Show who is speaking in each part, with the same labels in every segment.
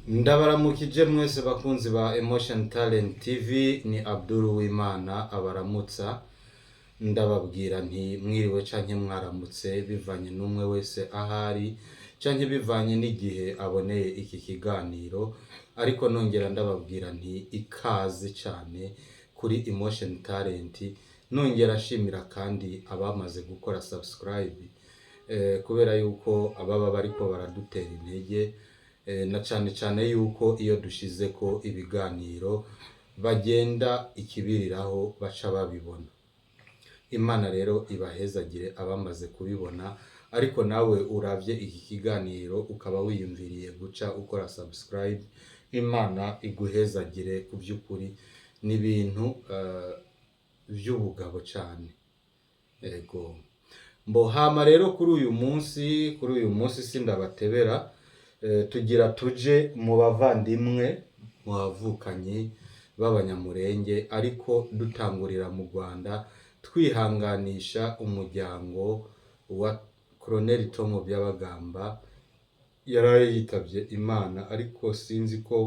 Speaker 1: Ndabaramukije mwese bakunzi ba Emotion Talent TV. Ni Abdul Wimana abaramutsa. Ndababwira nti mwiriwe canke mwaramutse, bivanye n'umwe wese ahari canke bivanye n'igihe aboneye iki kiganiro. Ariko nongera ndababwira nti ikaze cyane kuri Emotion Talent. Nongera nshimira kandi abamaze gukora subscribe, kubera yuko ababa bariko baradutera intege, na cane cane yuko iyo dushize ko ibiganiro bagenda ikibiriraho baca babibona. Imana rero ibahezagire abamaze kubibona. Ariko nawe uravye iki kiganiro ukaba wiyumviriye guca ukora subscribe, Imana iguhezagire. Ku by'ukuri ni ibintu by'ubugabo cyane. Ego mbo hama rero kuri uyu munsi sindabatebera. Tugira tuje mu bavandimwe, mu bavukanyi b'Abanyamurenge, ariko dutangurira mu Rwanda, twihanganisha umuryango wa Colonel Tom Byabagamba yaraye yitabye Imana. Ariko sinzi ko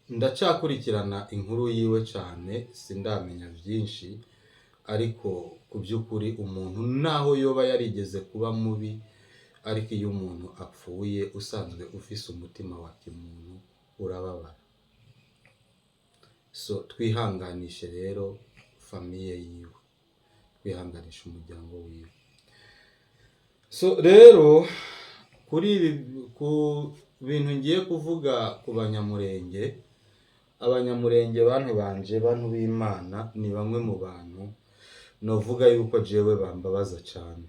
Speaker 1: ndacyakurikirana inkuru yiwe cyane, sindamenya byinshi. Ariko ku by'ukuri umuntu naho yoba yarigeze kuba mubi, ariko iyo umuntu apfuye usanzwe ufise umutima wa kimuntu urababara. So twihanganishe rero famille yiwe, twihanganishe umuryango wiwe. So rero kuri ibi, ku bintu ngiye kuvuga ku Banyamurenge, Abanyamurenge, bantu banje, bantu b'Imana, ni bamwe mu bantu novuga yuko jewe bambabaza cyane.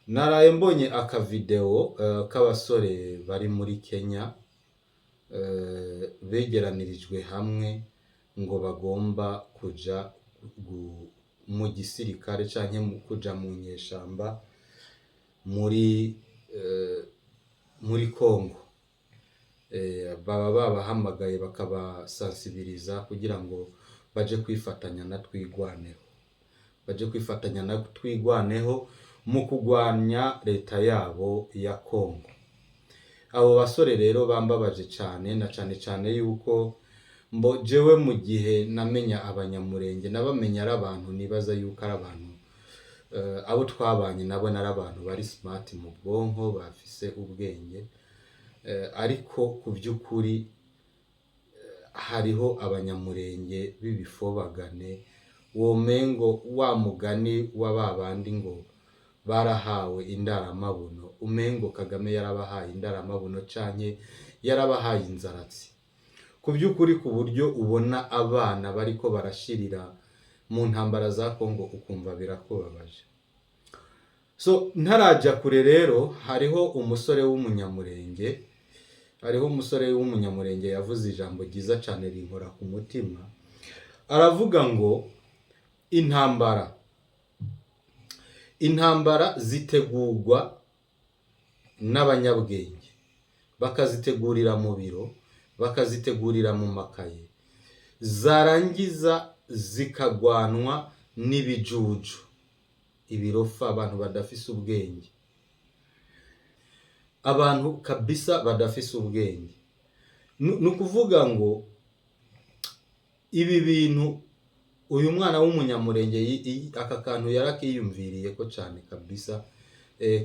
Speaker 1: Naraye mbonye akavideo k'abasore bari muri Kenya, begeranirijwe hamwe ngo bagomba kuja mu gisirikare canke mu kuja mu nyeshamba muri Congo. Baba babahamagaye bakabasansibiriza kugira ngo baje kwifatanya na Twigwaneho, baje kwifatanya na Twigwaneho mu kugwanya leta yabo ya Congo. Abo basore rero bambabaje cane, na cane cane yuko mbo jewe mu gihe namenya Abanyamurenge, nabamenya ari abantu nibaza yuko ari abantu, abo twabanye nabo ari abantu bari smart mu bwonko, bafise ubwenge. Ariko ku by'ukuri hariho Abanyamurenge b'ibifobagane, womengo wa mugani wa babandi ngo barahawe indaramabuno, umengo Kagame yarabahaye indaramabuno canke yarabahaye inzaratsi. Ku by'ukuri, ku buryo ubona abana bariko barashirira mu ntambara za Kongo ukumva birakubabaje. So ntaraja kure rero, hariho umusore w'Umunyamurenge yavuze ijambo ryiza cane rinkora ku mutima. Aravuga ngo intambara zitegurwa n'abanyabwenge, bakazitegurira mu biro, bakazitegurira mu makaye, zarangiza zikagwanwa n'ibijuju, ibirofa, abantu badafise ubwenge, abantu kabisa badafise ubwenge. Ni ukuvuga ngo ibi bintu uyu mwana w'Umunyamurenge aka kantu yarakiyumviriye ko cyane kabisa,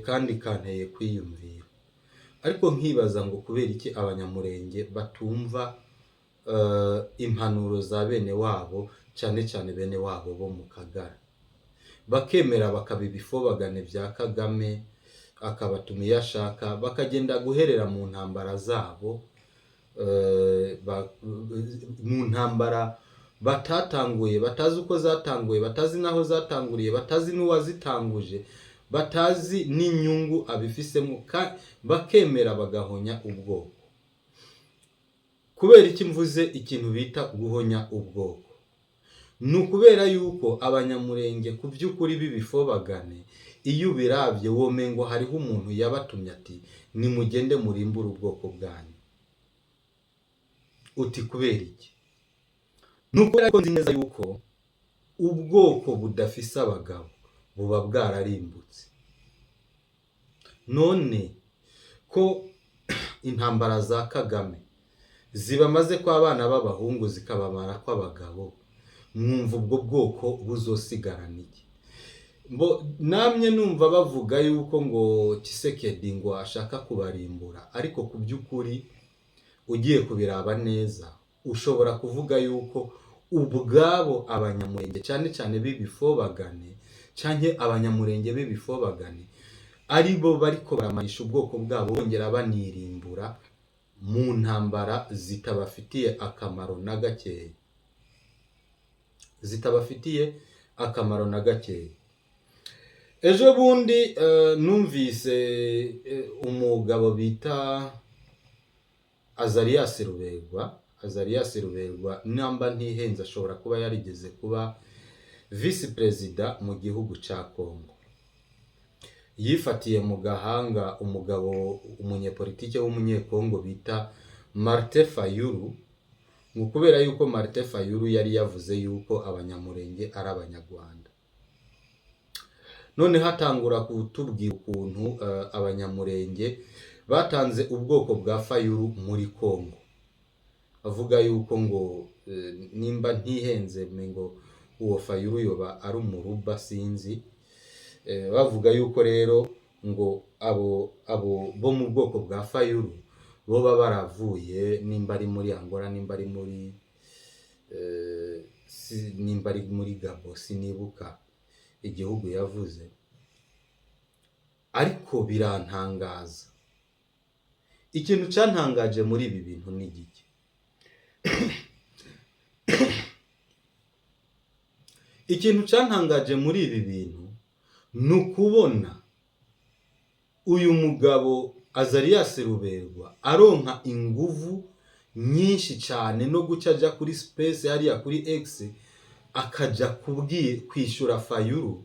Speaker 1: kandi kanteye kwiyumvira. Ariko nkibaza ngo kubera iki Abanyamurenge batumva impanuro za bene wabo, cyane cyane bene wabo bo mu Kagara, bakemera bakaba ibifobagane bya Kagame, akabatuma iyo ashaka, bakagenda guherera mu ntambara zabo, mu ntambara batatanguye, batazi uko zatanguye, batazi n'aho zatanguriye, batazi n'uwazitanguje, batazi n'inyungu abifisemo, bakemera bagahonya ubwoko. Kubera iki mvuze ikintu bita guhonya ubwoko? Ni ukubera yuko Abanyamurenge ku by'ukuri b'ibifobagane, iyo ubiravye womengo hariho umuntu yabatumye ati: "Nimugende murimbure ubwoko bwanyu." Uti kubera iki? Ni ukubera ko nzi neza yuko ubwoko budafise abagabo buba bwararimbutse. None Ko intambara za Kagame zibamaze ko abana b'abahungu, zikabamara kw'abagabo, mwumva ubwo bwoko buzosigarana iki? Mbo namye numva bavuga yuko ngo Tshisekedi ngo ashaka kubarimbura, ariko ku by'ukuri ugiye kubiraba neza ushobora kuvuga yuko ubwabo Abanyamurenge, cyane cyane b'ibifobagane, canke Abanyamurenge b'ibifobagane, ari bo bariko baramarisha ubwoko bwabo, bongera banirimbura mu ntambara zitabafitiye akamaro na gakeya, zitabafitiye akamaro na gakeya. Ejo bundi numvise umugabo bita Azarias Ruberwa. Azarias Ruberwa, namba ntihenze, ashobora kuba yarigeze kuba visi perezida mu gihugu ca Congo. Yifatiye mu gahanga umugabo, umunyepolitike w'Umunyekongo bita Martin Fayulu, ngo kubera yuko Martin Fayulu yari yavuze yuko Abanyamurenge ari Abanyarwanda. Noneho atangura kutubwira ukuntu Abanyamurenge batanze ubwoko bwa Fayulu muri Congo, avuga yuko ngo nimba ntihenze ngo uwo Fayulu yoba ari Umuruba, sinzi. Bavuga yuko rero ngo abo bo mu bwoko bwa Fayulu boba baravuye nimba ari muri Angola, nimba ari muri nimba ari muri Gabo, sinibuka igihugu yavuze. Ariko birantangaza, ikintu cyantangaje muri ibi bintu ni gike. Ikintu cyantangaje muri ibi bintu ni ukubona uyu mugabo Azarias Ruberwa aronka inguvu nyinshi cyane no guca aja kuri space hariya kuri X, akaja kwishyura Fayulu,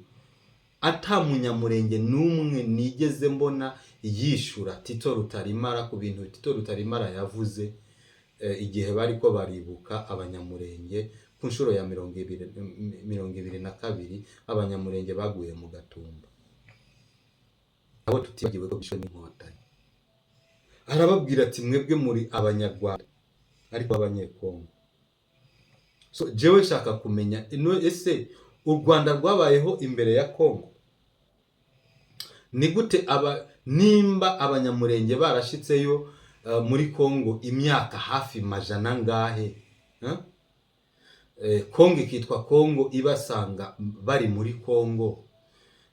Speaker 1: ata Munyamurenge n'umwe nigeze mbona yishura Tito Rutarimara ku bintu Tito Rutarimara yavuze igihe bariko baribuka Abanyamurenge ku nshuro ya 22 Abanyamurenge baguye mu Gatumba, abo tutibagiwe ko bishwe n'Inkotanyi. Arababwira ati: "Mwebwe muri Abanyarwanda ariko Abanyekongo." So jewe nshaka kumenya ino: ese u Rwanda rwabayeho imbere ya Kongo? Ni gute aba nimba Abanyamurenge barashitseyo muri Kongo imyaka hafi majana angahe, eh? Kongo ikitwa Kongo ibasanga bari muri Kongo,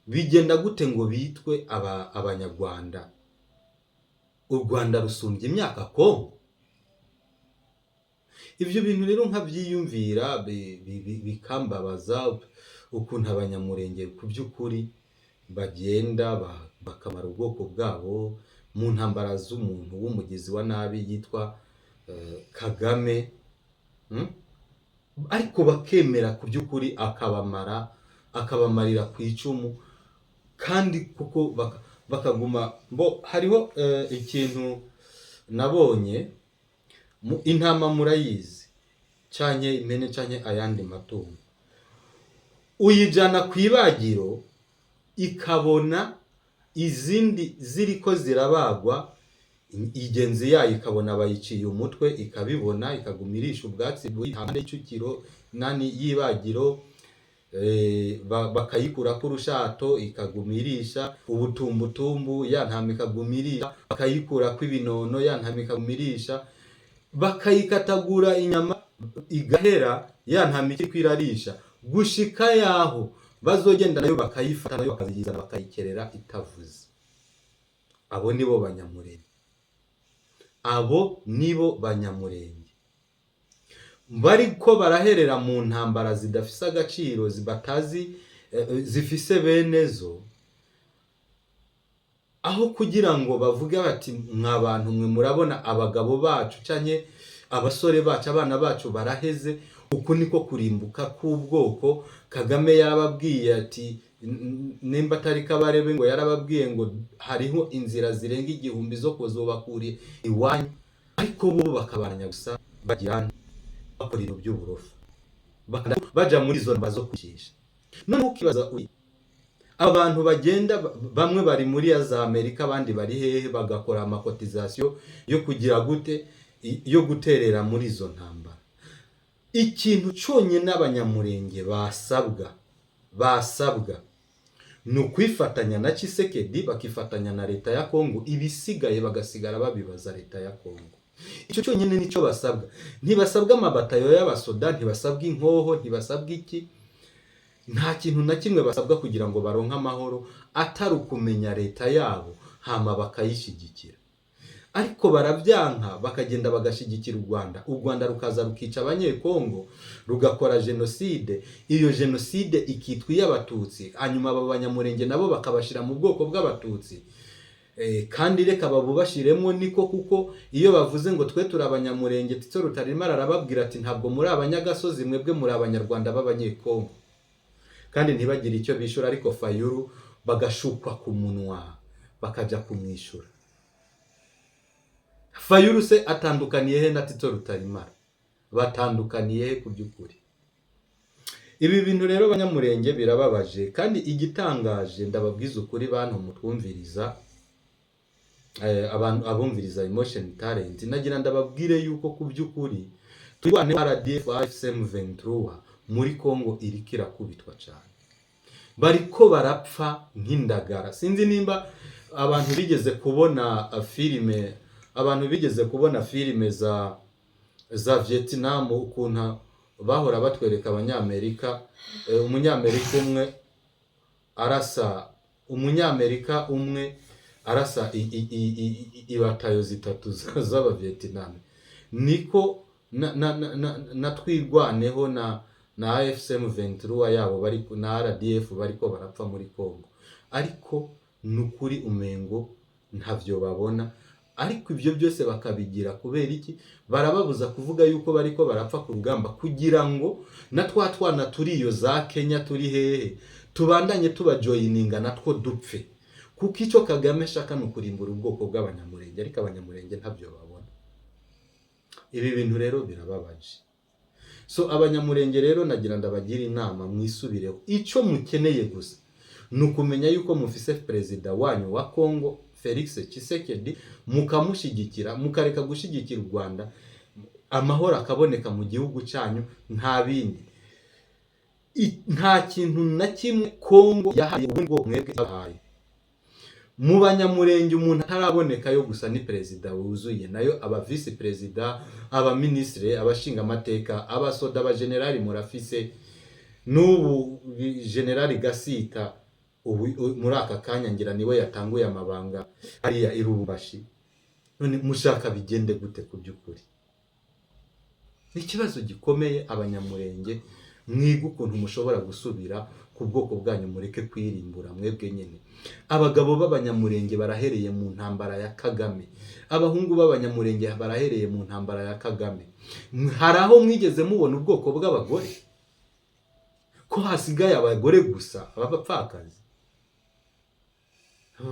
Speaker 1: bigenda gute ngo bitwe Abanyarwanda? U Rwanda rusumbya imyaka Kongo? Ibyo bintu rero nkabyiyumvira bikambabaza ukuntu Abanyamurenge ku by'ukuri bagenda bakamara ubwoko bwabo mu ntambara z'umuntu w'umugizi wa nabi yitwa Kagame, Ariko bakemera ku by'ukuri akabamara, akabamarira ku icumu, kandi kuko bakaguma bo. Hariho ikintu nabonye: intama murayizi, canke impene, canke ayandi matungo, uyijana ku ibagiro ikabona izindi ziriko zirabagwa, igenzi yayo ikabona bayiciye umutwe, ikabibona, ikaguma irisha ubwatsi buri impande y'icukiro nani y'ibagiro, bakayikurako urushato, ikaguma irisha ubutumbutumbu, ya ntama ikaguma irisha, bakayikurako ibinono, ya ntama ikaguma irisha, bakayikatagura inyama igahera, ya ntama ikiriko irarisha gushika yaho bazogenda nayo bakayifata, nayo bakayizana, bakayikerera itavuze. Abo nibo Banyamurenge, abo nibo Banyamurenge bariko baraherera mu ntambara zidafise agaciro, batazi zifise bene zo, aho kugira ngo bavuge bati: "Mwa bantu mwe, murabona abagabo bacu canke abasore bacu, abana bacu baraheze, uku niko kurimbuka k'ubwoko." Kagame yarababwiye ati nimba atari Kabarebe, ngo yarababwiye ngo hariho inzira zirenga 1000 zo kuzobakura iwanyu, ariko bo bakabaranya gusa, bagira bakora ibintu by'uburofa, baja muri izo ntambara zo kwicisha. Noneho ukibaza uri Abantu bagenda, bamwe bari muri ya za Amerika, abandi bari hehe, bagakora ama cotisations yo kugira gute, yo guterera muri izo ntambara. Ikintu cyonyine Abanyamurenge basabwa ni ukwifatanya na Tshisekedi, bakifatanya na leta ya Kongo, ibisigaye bagasigara babibaza leta ya Kongo. Icyo cyonyine nicyo basabwa. Ntibasabwa amabatayo y'abasoda, ntibasabwa inkoho, ntibasabwa iki, nta kintu na kimwe basabwa kugira ngo baronke amahoro atari ukumenya leta yabo, hama bakayishyigikira. Ariko barabyanka, bakagenda bagashyigikira u Rwanda. U Rwanda rukaza rukica Abanyekongo, rugakora jenoside, iyo jenoside ikitwa iy'Abatutsi, hanyuma aba Banyamurenge nabo bakabashyira mu bwoko bw'Abatutsi. Kandi reka babubashiremo niko, kuko iyo bavuze ngo twe turi Abanyamurenge, Tito Rutaremara arababwira ati: "Ntabwo muri abanyagasozi, mwebwe muri Abanyarwanda b'Abanyekongo." Kandi ntibagire icyo bishyura, ariko Fayulu bagashukwa ku munwa bakajya kumwishyura. Fayulu se atandukaniye he na Tito Rutaremara? Batandukaniye he ku by'ukuri? Ibi bintu rero, Banyamurenge, birababaje. Kandi igitangaje, ndababwiza ukuri, bantu mutwumviriza, abantu abumviriza Emotion Talent, nagira ndababwire yuko ku by'ukuri Twirwaneho, RDF, AFC M23 muri Congo iriko irakubitwa cyane, bariko barapfa nk'indagara. Sinzi nimba abantu bigeze kubona filime, abantu bigeze kubona filime za Vietnam, ukuntu bahora batwereka Abanyamerika, umunyamerika umwe arasa, umunyamerika umwe arasa ibatayo zitatu z'Abavietnam. Niko na Twirwaneho na AFC M23 yabo bari na RDF bariko barapfa muri Congo. Ariko nukuri umengo ntavyo babona. Ariko ibyo byose bakabigira kubera iki? Barababuza kuvuga yuko bariko barapfa ku rugamba, kugira ngo na twa twana turi iyo za Kenya, turi hehe, tubandanye tubajoyininga natwo dupfe, kuko icyo Kagame ashaka ni ukurimbura ubwoko bw'Abanyamurenge. Ariko Abanyamurenge ntabyo babona. Ibi bintu rero birababaje. So Abanyamurenge rero, nagira ndabagira inama, mwisubireho. Icyo mukeneye gusa ni ukumenya yuko mufise perezida wanyu wa Congo, Felix Tshisekedi, mukamushyigikira, mukareka gushyigikira u Rwanda, amahoro akaboneka mu gihugu cyanyu. Nta bindi. Nta kintu na kimwe Congo yahaye ubundi bwoko mwebwe yabahaye. Mu Banyamurenge umuntu ataraboneka yo gusa ni perezida wuzuye, nayo aba visi perezida, abaminisitiri, abashingamateka, abasoda, abajenerali murafise. N'ubu generali Gasita ubu muri aka kanya ngira niwe yatanguye amabanga hariya i Lubumbashi. None mushaka bigende gute ku by'ukuri? Ni ikibazo gikomeye. Abanyamurenge, mwiga ukuntu mushobora gusubira ku bwoko bwanyu, mureke kwirimbura mwebwe nyine. Abagabo b'Abanyamurenge barahereye mu ntambara ya Kagame, abahungu b'Abanyamurenge barahereye mu ntambara ya Kagame. Hari aho mwigeze mubona ubwoko bw'abagore, ko hasigaye abagore gusa b'abapfakazi? Aba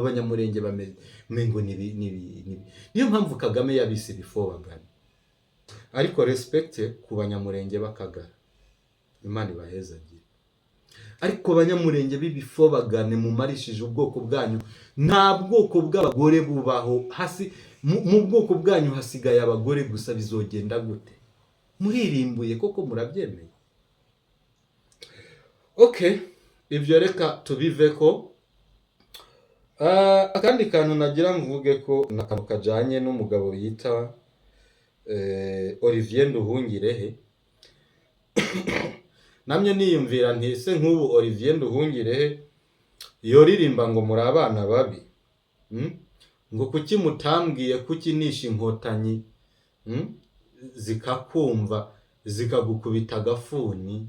Speaker 1: Banyamurenge bameze ngo nibi. Niyo mpamvu Kagame yabise ibifobagane. Ariko respect ku Banyamurenge b'Akagara, Imana ibahezagire. Ariko Abanyamurenge b'ibifobagane, mumarishije ubwoko bwanyu. Nta bwoko bw'abagore bubaho hasi mu bwoko bwanyu, hasigaye abagore gusa. Bizogenda gute? Muririmbuye koko, murabyemeye? Okay, ibyo reka tubive ko. Akandi kantu nagira mvuge ko ni akantu kajanye n'umugabo bita Olivier Nduhungirehe. Namye niyumvira nti: "Se nk'ubu Olivier Nduhungirehe yoririmba ngo muri abana babi, Ngo kuki mutambwiye kukinisha inkotanyi, Zikakumva, zikagukubita agafuni,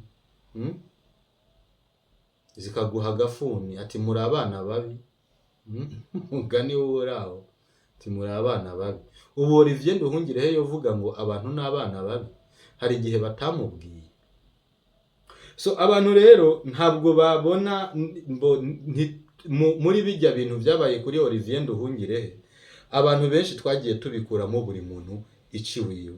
Speaker 1: Zikaguha agafuni." Ati: "Muri abana babi." Mugani wowe aho ati: "Muri abana babi." Ubu Olivier Nduhungirehe yovuga ngo abantu ni abana babi? Hari igihe batamubwiye. So abantu rero ntabwo babona muri bijya bintu byabaye kuri Olivier Nduhungirehe, abantu benshi twagiye tubikuramo buri muntu iciwiwe.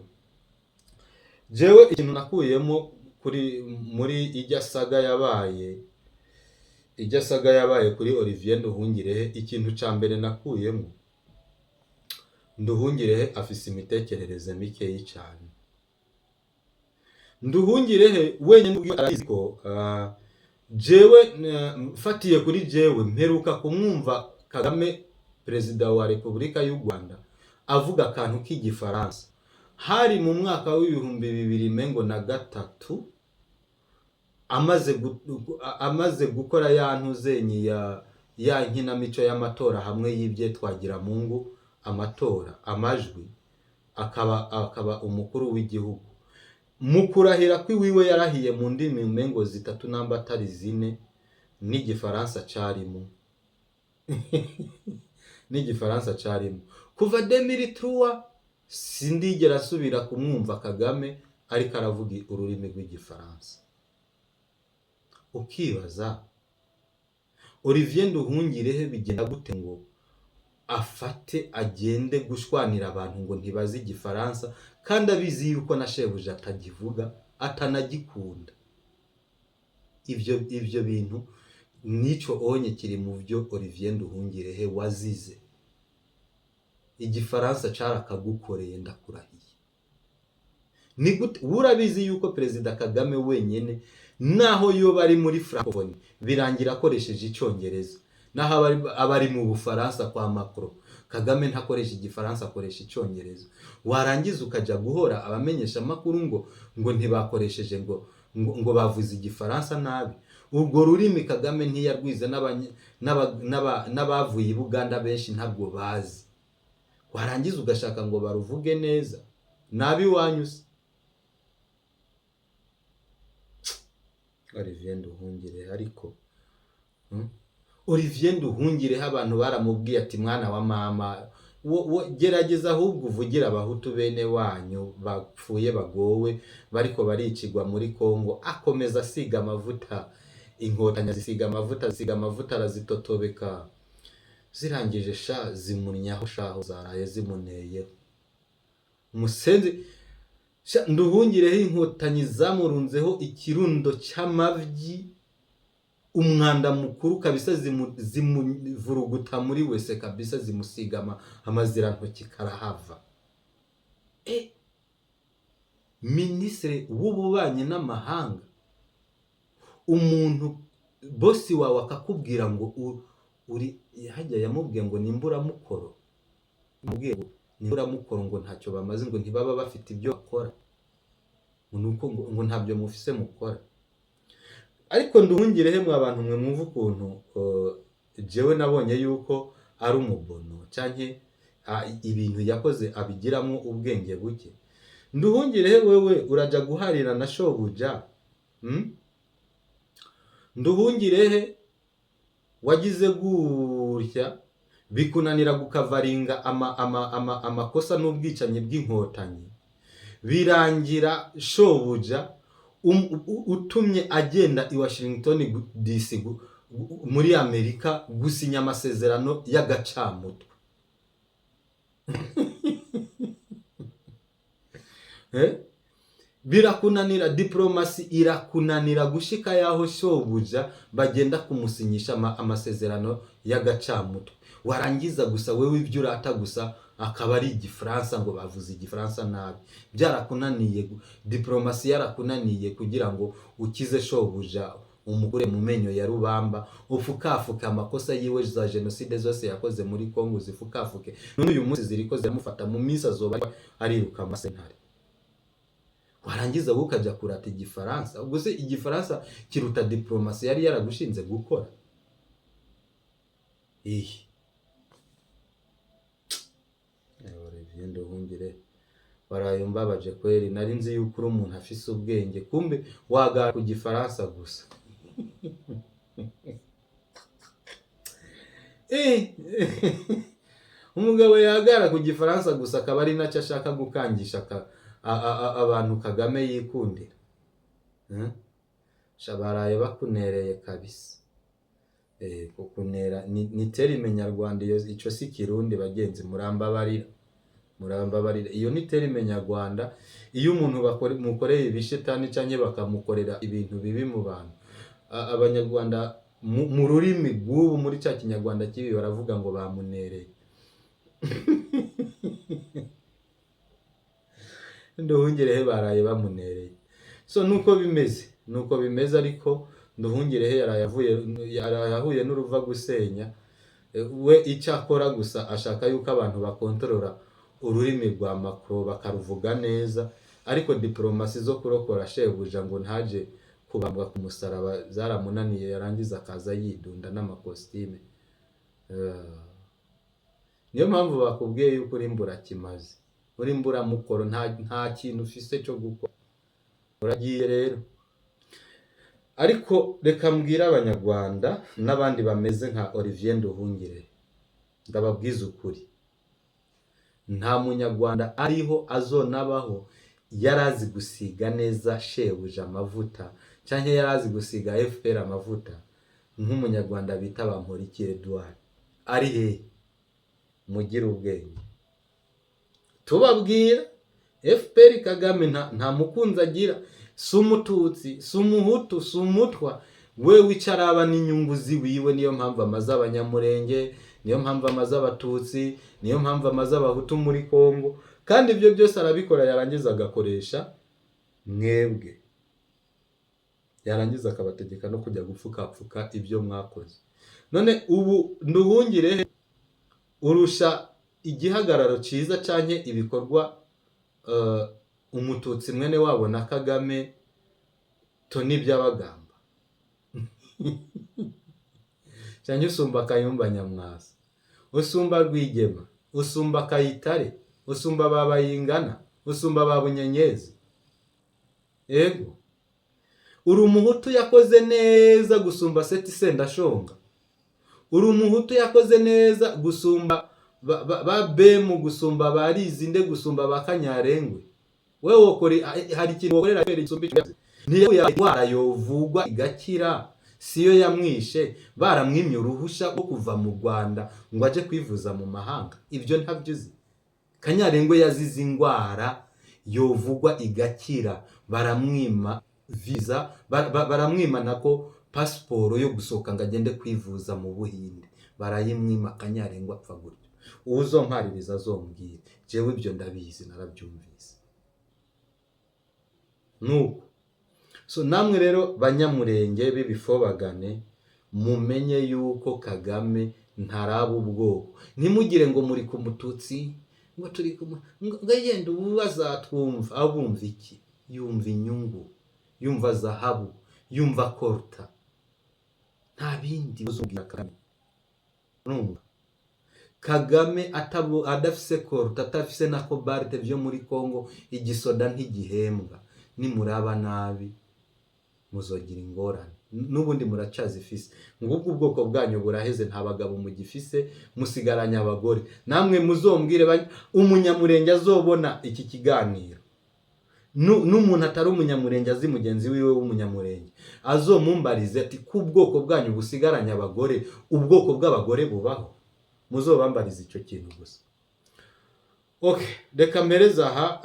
Speaker 1: Jewe ikintu nakuyemo kuri muri ijya saga yabaye Ijya saga yabaye kuri Olivier Nduhungirehe, ikintu ca mbere nakuyemo, Nduhungirehe afise imitekerereze mikeyi cyane. Nduhungirehe wenyine ubwiwe arabizi ko jewe mfatiye kuri jewe, mperuka kumwumva Kagame, perezida wa Repubulika y'u Rwanda, avuga akantu k'igifaransa hari mu mwaka w'2003, amaze gukora ya ntuzenyi ya nkinamico y'amatora hamwe y'ibye Twagiramungu, amatora, amajwi, akaba umukuru w'igihugu. Mu kurahira kw'iwiwe yarahiye mu ndimi umengo zitatu namba atari zine, n'igifaransa carimo, n'igifaransa carimo. Kuva 2003 sindigera asubira kumwumva Kagame ariko aravuga ururimi rw'igifaransa. Ukibaza Olivier Nduhungirehe bigenda gute ngo afate agende gushwanira abantu ngo ntibazi igifaransa, kandi abizi yuko na shebuja atagivuga, atanagikunda. Ivyo bintu nico onye kiri mu byo Olivier Nduhungirehe wazize. Igifaransa carakagukoreye, ndakurahiye. Ni gute urabizi yuko perezida Kagame wenyene, naho yoba ari muri francophonie, birangira akoresheje icyongereza, naho aba ari mu Bufaransa kwa Macron, Kagame ntakoresha igifaransa, akoresha icyongereza. Warangiza ukajya guhora abamenyesha amakuru ngo ntibakoresheje, ngo bavuze igifaransa nabi. Urwo rurimi Kagame ntiyarwize, n'abavuye i Buganda benshi ntabwo bazi. Warangiza ugashaka ngo baruvuge neza nabi iwanyu se? Olivier Nduhungire, ariko Olivier Nduhungireho abantu baramubwiye ati: "Mwana wa mama, gerageza ahubwo uvugire abahutu bene wanyu bapfuye, bagowe, bariko baricigwa muri Kongo." Akomeza asiga amavuta inkotanyi, zisiga amavuta, zisiga amavuta, arazitotobeka. Zirangije sha zimunnyaho shaho, zaraye zimuneyeho umusenzi sha. Nduhungireho inkotanyi zamurunzeho ikirundo cy'amavyi, umwanda mukuru kabisa, zimuvuruguta muri wese kabisa, zimusiga amazirantoki karahava. Minisitiri w'ububanyi n'amahanga, umuntu bosi wawe akakubwira ngo uri hajya, yamubwiye ngo ni imburamukoro, yamubwiye ngo ni imburamukoro, ngo ntacyo bamaze, ngo ntibaba bafite ibyo bakora, ngo nuko ngo ntabyo mufise mukora. Ariko Nduhungirehe, mwa bantu mwe, mwumva ukuntu jewe nabonye yuko ari umubono canke ibintu yakoze abigiramo ubwenge buke. Nduhungirehe, wewe uraja guharira na shobuja, Nduhungirehe, wagize gutya bikunanira gukavaringa amakosa n'ubwicanyi bw'inkotanyi, birangira shobuja utumye agenda i Washington DC, muri Amerika, gusinya amasezerano y'agacamutwe. Eh? Birakunanira, diplomasi irakunanira, gushika yaho shobuja bagenda kumusinyisha amasezerano y'agacamutwe. Warangiza gusa wewe ibyo urata gusa akaba ari igifaransa, ngo bavuze igifaransa nabi. Byarakunaniye, diplomasi yarakunaniye kugira ngo ukize shobuja, umukure mu menyo ya rubamba, ufukafuke amakosa yiwe, za jenoside zose yakoze muri Kongo zifukafuke. None uyu munsi ziriko ziramufata, mu minsi azoba ariruka amasentare. Warangiza wowe ukajya kurata igifaransa. Ubwo se igifaransa kiruta diplomasi yari yaragushinze gukora iyi? Olivier Nduhungire, waraye umbabaje kweri. Nari nzi yuko uri umuntu afise ubwenge, kumbe wagara ku gifaransa gusa. Umugabo yagara ku gifaransa gusa, akaba ari nacyo ashaka gukangisha abantu Kagame yikundira. Sha baraye bakunereye kabisa. Kukunera ni terme nyarwanda iyo, ico si kirundi bagenzi, murambabarira, murambabarira. Iyo ni terme nyarwanda. Iyo umuntu mukoreye ibishetani canke bakamukorera ibintu bibi mu bantu, abanyarwanda Mu rurimi rw'ubu, muri cya Kinyarwanda kibi, baravuga ngo bamunereye. Nduhungirehe baraye bamunereye. So nuko bimeze. Ariko Nduhungirehe yaraye ahuye n'uruva gusenya. We icyo akora gusa, ashaka yuko abantu bakontorora ururimi rwa Macron bakaruvuga neza, ariko diplomasi zo kurokora shebuja ngo ntaje kubambwa ku musaraba zaramunaniye. Yarangiza akaza yidunda n'amakositime. Niyo mpamvu bakubwiye yuko uri imburakimazi, uri imburamukoro, nta kintu ufise cyo gukora. Uragiye rero. Ariko reka mbwire Abanyarwanda n'abandi bameze nka Olivier Nduhungire, ndababwiza ukuri: nta Munyarwanda ariho, azonabaho, yari azi gusiga neza shebuja amavuta cyangwa yari azi gusiga FPR amavuta nk'Umunyarwanda bita Bamporiki Edouard. Ari hehe? Mugire ubwenge. Tubabwira FPR Kagame nta mukunzi agira, si Umututsi, si Umuhutu, si Umutwa. We wicara aba n'inyungu ziwiwe. Niyo mpamvu amaze Abanyamurenge, niyo mpamvu amaze Abatutsi, niyo mpamvu amaze Abahutu muri Kongo. Kandi ibyo byose arabikora, yarangiza agakoresha mwebwe, yarangiza akabategeka no kujya gupfukapfuka ibyo mwakoze. None ubu Nduhungire urusha igihagararo cyiza canke ibikorwa Umututsi mwene wabo na Kagame Tony Byabagamba, canke usumba Kayumba Nyamwasa, usumba Rwigema, usumba Kayitare, usumba ba Bayingana, usumba ba Bunyenyezi? Ego, uri Umuhutu yakoze neza gusumba Seti Sendashonga? Uri Umuhutu yakoze neza gusumba ba Bemu, gusumba ba Rizinde, gusumba ba Kanyarengwe? Wewe wokora, hari ikintu wokorera FPR gisumba icyo yakoze? Niyo indwara yovugwa igakira, siyo yamwishe. Baramwimye uruhusha rwo kuva mu Rwanda ngo aje kwivuza mu mahanga. Ibyo ntabyo uzi? Kanyarengwe yazize indwara yovugwa igakira, baramwima visa, baramwima nako pasiporo yo gusohoka ngo agende kwivuza mu Buhinde, barayimwima. Kanyarengwe apfa gutyo. Uwuzompaririza azombwire, jewe ibyo ndabizi, narabyumvise. Nuko so namwe rero Banyamurenge b'ibifobagane, mumenye yuko Kagame ntaraba ubwoko. Ntimugire ngo muri ku Mututsi, ngo turi ku ngo yenda ubu azatwumva. Abumva iki? Yumva inyungu, yumva zahabu, yumva coltan, nta bindi uzubwira Kagame. Urumva Kagame adafise coltan, adafise na cobalt byo muri Congo, igisoda ntigihembwa. Nimuraba nabi muzogira ingorane, n'ubundi muracazifise. Ngubwo ubwoko bwanyu buraheze, nta bagabo mugifise, musigaranye abagore. Namwe muzombwire, Umunyamurenge azobona iki kiganiro, n'umuntu atari Umunyamurenge azi mugenzi wiwe w'Umunyamurenge, azomumbarize ati: "Ku bwoko bwanyu busigaranye abagore, ubwoko bw'abagore bubaho?" Muzobambarize icyo kintu gusa. Okay, reka mpereze aha.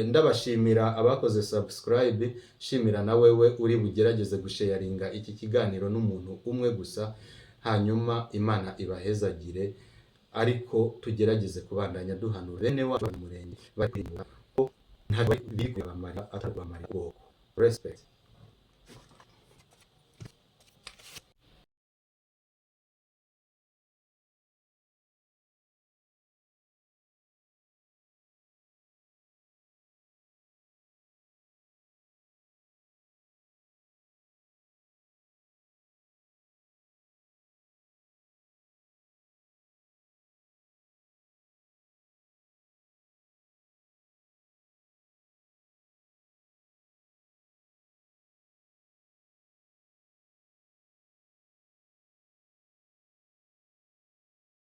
Speaker 1: Ndabashimira abakoze subscribe, shimira na wewe uri bugerageze gusharinga iki kiganiro n'umuntu umwe gusa. Hanyuma Imana ibahezagire, ariko tugerageze kubandanya duhanura bene wacu Murenge bari ko ntabwo biri kubamarira, atari kubamarira ubwoko. Respect.